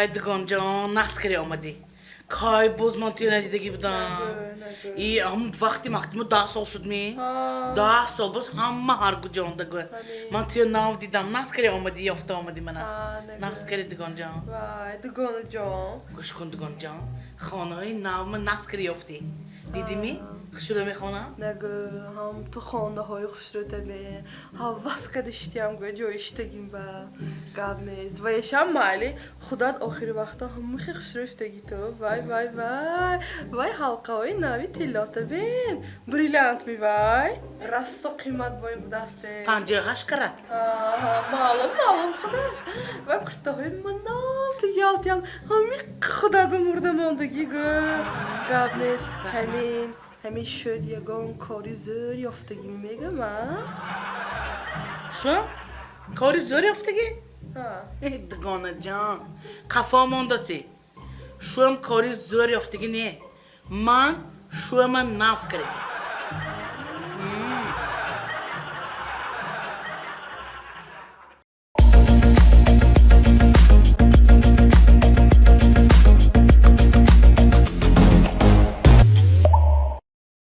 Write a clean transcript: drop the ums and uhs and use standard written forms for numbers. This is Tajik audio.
Вай, дугонҷон, нағз кари омадӣ. Кай боз ман туя надидагӣ будам. Нагӯ. И ҳам вақти мактаб 10 сол шуд ми? Ҳа. 10 сол боз ҳама ҳар куҷонда гӯ. Ҳамин. Ман туя нав дидам. Нағз кари омадӣ, ёфта омадӣ мана. Ҳа, нагӯ. Нағз кари, дугонҷон. Вай, дугонаҷон. Гӯш кун, дугонҷон. Хонаҳои навма нағз кари ёфтӣ. Дидӣ ми? Хушрӯ мехонам? Нагӯ, ҳам ту хонаҳои хушрӯтаме. Ҳавас када иштиям гӯ, ҷои иштагим ба. Гап нест. Ваешам майли, худат охири вақто ҳамахе хушрӯ шудагӣ ту. Вай, вай, вай. Вай, ҳалқаҳои нави тиллота бин. Бриллиант ми, вай. Рассо қимат боин будасте. 58 карат. Маълум, маълум худаш. Ва куртаҳои манам ту ялт ялт ҳами худада мурда мондагӣ гӯ. Гап нест. Ҳамин шуд, ягон кори зӯр ёфтагӣ мегӯм, а? Шу? Кори зӯр ёфтагӣ? Ҳа. Э, дугонаҷон, қафо мондасӣ. Шуам кори зӯр ёфтагӣ не. Ман шуама нав кардагӣ.